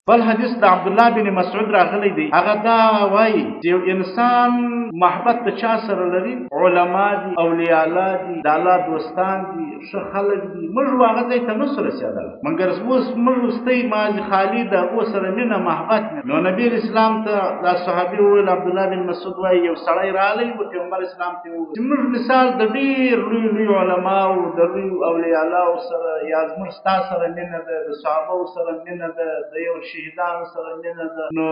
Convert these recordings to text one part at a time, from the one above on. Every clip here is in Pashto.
بل حدیث د عبد الله بن مسعود راغلی دی، هغه دا وایي چې یو انسان محبت د چا سره لري، علما دي، اولیاء الله دي، د الله دوستان دي، ښه خلک دي، موږ هغه ځای ته نه شو رسېدلی، مګر اوس موږ وروستی ماضي خالي د هغو سره مینه محبت نه. نو نبي اسلام ته دا صحابي وویل، عبدالله بن مسعود وایي یو سړی راغلی و پیغمبر اسلام ته وویل چې موږ مثال د ډېر لوی لوی علماو د لوی اولیاء الله سره یا زموږ ستا سره مینه ده، د صحابو سره مینه ده، د یو شهیدانو سره مینه ده، نو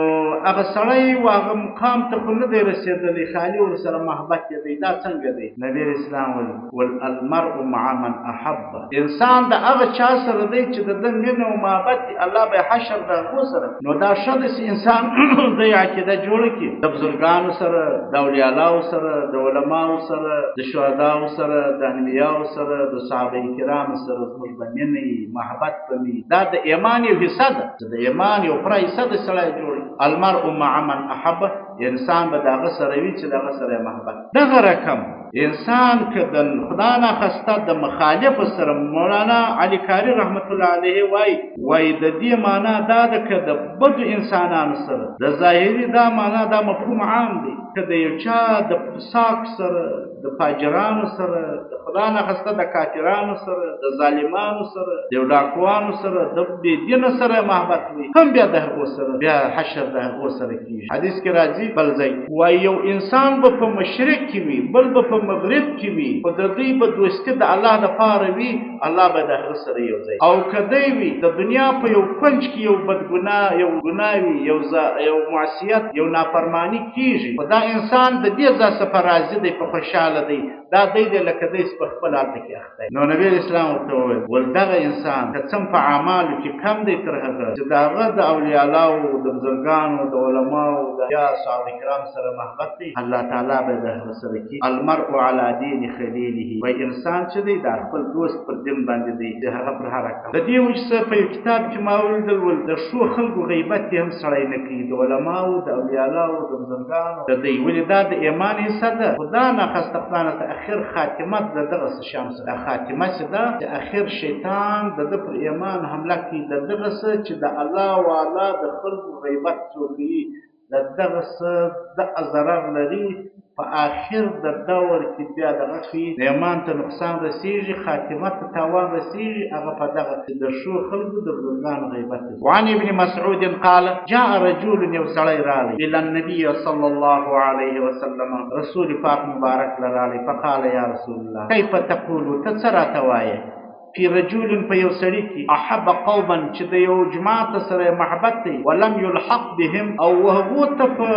هغه سړی و هغه مقام ته خو نه دی رسېدلی، خالي ورسره محبت یې دی، دا څنګه دی؟ نبي اسلام ویل المرء مع من احب، انسان د هغه چا سره دی چې د ده مینه او محبت دی، الله به حشر د هغو سره. نو دا ښه ده چې انسان د عقیده جوړه کړي، د بزرګانو سره، د اولیاء سره، د علماو سره، د شهداو سره، د انبیاو سره، د صحابه کرامو سره زموږ به مینه وي، محبت به وي. دا د ایمان یو حصه ده، چې د ایمان یو پوره حصه د سړی جوړ. المرء مع من احب، انسان به د هغه سره وي چې د هغه سره محبت. دغه رقم انسان که د خدا ناخواسته د مخالف سره، مولانا علي قاري رحمت الله علیه وایي، وایي د دې معنا دا ده که د بدو انسانانو سره، د ظاهري دا معنا دا مفهوم عام دی، که د یو چا د فساق سره، د فاجرانو سره، د خدا ناخواسته د کافرانو سره، د ظالمانو سره، د یو ډاکوانو سره، د بې دینه سره محبت وي، هم بیا د هغو سره بیا حشر د هغو سره کېږي. حدیث کې راځي بل ځای وایي یو انسان به په مشرق کې وي، بل به په مغرب کې وي، خو د دوی به دوستي د الله دپاره وي، الله به د هغه سره یو ځای. او که دی وي د دنیا په یو کنج کې یو بدګناه، یو ګناه وي، یو معصیت، یو نافرماني کېږي، خو دا انسان د دې ځای څخه راضي دی، په خوشحاله دی، دا دی دی لکه دی چې په خپل حالت کې اخته دی. نو نبي اسلام ورته وویل ول دغه انسان که څه په اعمالو کې کم دی تر هغه چې د هغه د اولیاء الله، د بزرګانو، د علماو، د یا صحابه کرام سره محبت دی، الله تعالی به د هغه سره کي. المرء علی دین خلیله، وایي انسان چې دی دا خپل دوست پر دین باندې دی چې هغه پر هر رقم. د دې وجې څخه په یو کتاب کې ما ولیدل ول د ښو خلکو غیبت یې هم سړی نه کوي، د علماو، د اولیاء الله، د بزرګانو، د دی، ولې دا د ایمان حصه ده. خدا ناخواسته خدا نه اخر خاتمه د دغه څه شان سره، دا خاتمه چې ده چې اخر شیطان د ده پر ایمان حمله کوي، د دغه څه چې د الله والا د خلکو غیبت څوک کوي، د دغه څه د ضرر لري، په آخر د دور کې بیا دغه کوي، د ایمان ته نقصان رسیږي، خاتمه ته تاوان رسیږي، هغه په دغه د ښو خلکو د بزرګانو غیبت دی. وعن ابن مسعود قال جاء رجل، یو سړی راغی الى النبي صلی الله علیه وسلم، رسول پاک مبارک له راغی، فقال یا رسول الله کیف تقول، ته څه راته وایې فی رجل، په یو سړي کې، احب قوما، چې د یو جماعت سره محبت دی، ولم یلحق بهم، او هغو ته په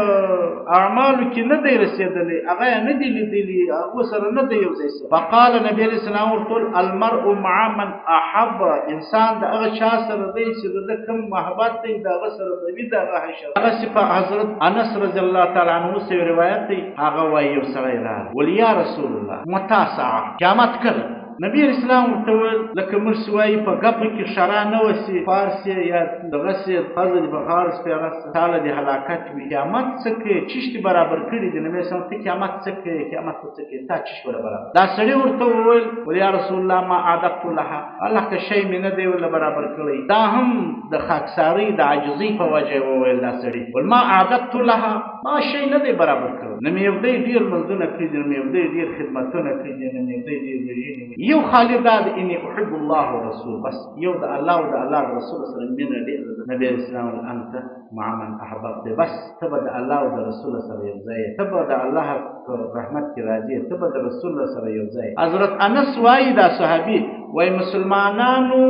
اعمالو کې نه دی رسېدلی، هغه یې نه دی لیدلی، هغو سره نه دی یو ځای سوی. فقال نبي علیه السلام ورته المرء مع من احب، انسان د هغه چا سره دی چې د ده کوم محبت دی د هغه سره به وي د هغه حشر. هغسې په حضرت انس رضی الله تعالی عنه څه یو روایت دی، هغه وایي یو سړی راغی ول یا رسول الله متى ساعه، قیامت کله؟ نبی اسلام ورته وویل لکه موږ چې وایي په ګپه کې ښرا نه وسي، فارس یا دغسې ښځه دې په خاورې سپېره سه، تاله دې هلاکت وي، قیامت څه کوې، چیش دې برابر کړي دي؟ نبی اسلام ته قیامت څه کوې، قیامت ته څه کوې، تا چیش وله برابر؟ دا سړي ورته وویل ول یا رسول الله ما عادت لها، الله که شی مې نه دی ورله برابر کړی. دا هم د خاکسارۍ د عاجزۍ په وجه وویل دا سړي ول ما عادت لها، ما شی نه دی برابر کړی، نه مې یو دی ډېر لمونځونه کړي دي، نه مې یو دی ډېر خدمتونه کړي دي، نه مې یو دی ډېر روژې نیولي، یو خالي دا دی انی احب الله ورسول، بس یو د الله او د الله د رسول سره مینه ډېره ده. نبي علیه السلام ویل انت مع من احببت، بس ته به د الله او د رسول سره یو ځای، ته به د الله په رحمت کې راځې، ته به د رسول سره یو ځای. حضرت انس وایي دا صحابي وایي مسلمانانو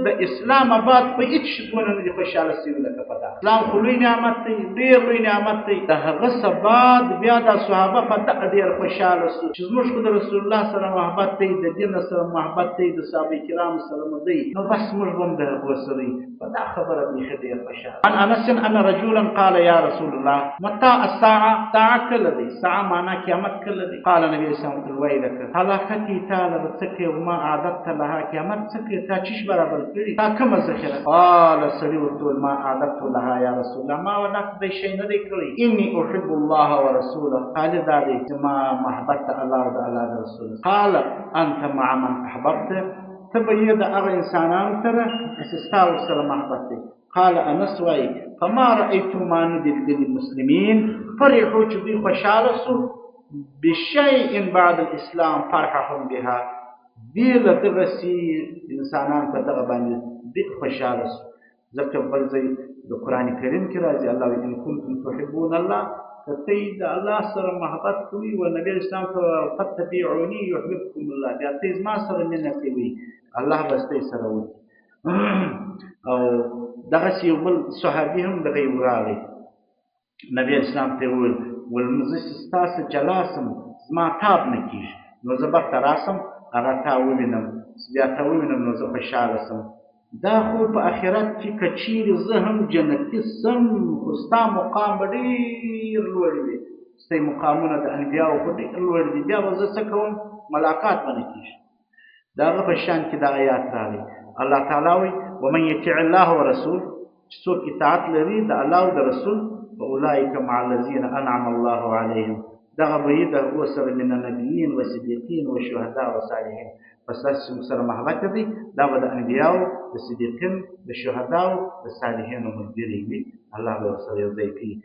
د اسلام آباد په هیڅ شي دونه نه دي خوشحاله سوي لکه په دا. اسلام خو لوی نعمت دی، ډېر لوی نعمت دی. د هغه څه بعد بیا دا صحابه په دغه ډېر خوشحاله سو چې زموږ خو د رسول الله سره محبت دی، د دین سره محبت دی، د صحابه کرامو سره مو دی، نو بس موږ به هم د هغو سره یو. په دا خبره بیخي ډېر خوشحاله. عن انس ان رجلا قال یا رسول الله متى الساعه، ساعه کله دی؟ ساعه معنا قیامت کله دی؟ قال نبی صلی الله علیه وسلم ویلک هلاکتي تاله به څه کوې، وما اعددت لها، قیامت څه کوې، تا چیش برابر کړي، تا کومه ذخیره؟ قال سړي ورته وویل ما اعددت لها یا رسول الله، ما ولا دی شی نه دی کړی، انی احب الله ورسوله، قال دا دی چې ما محبت د الله او د الله د رسول. قال انت مع من احببت، ته به یې د هغه انسانانو سره چې ستا ورسره محبت دی. قال انس وایي فما رأيت ما ندي لیدلي مسلمین فرحو چې دوی خوشحاله سو بشیء بعد الاسلام فرحهم بها، بې له دغسې انسانان په دغه باندې ډېر خوشحاله سو. ځکه بل ځای د قرآن کریم کې راځي، الله وایي ان کنتم تحبون الله، که ته د الله سره محبت کوي و نبی اسلام ته فتبعوني یحببکم الله، بیا ته زما سره مینه کوي، الله به ستاسو سره وکړي. او دغسې یو بل صحابي هم دغه یو راغی، نبی اسلام ته وویل ول زه چې ستا څخه جلا سم زما تاب نه کېږي، نو زه بیرته راسم هغه تا ووینم، چې بیا تا ووینم نو زه خوشحاله سم. دا خو په آخرت کې که چیرې زه هم جنتي سم، خو ستا مقام به ډېر لوړ وي، ستا مقامونه د انبیاو خو ډېر لوړ دي، بیا به زه څه کوم، ملاقات به نه کېږي. د هغه په شان کې دا آیات راغی، الله تعالی وایي ومن یطع الله ورسول، چې څوک اطاعت لري د الله او د رسول، فاولئک مع الذین انعم الله علیهم، دغه به یې د هغو سره من النبیین وصدیقین وشهدا وصالحین. پس داسې چې موږ سره محبت دی، دا به د انبیاو، د صدیقین، د شهداو، د صالحینو ملګري وي، الله به ورسره یو ځای کوي.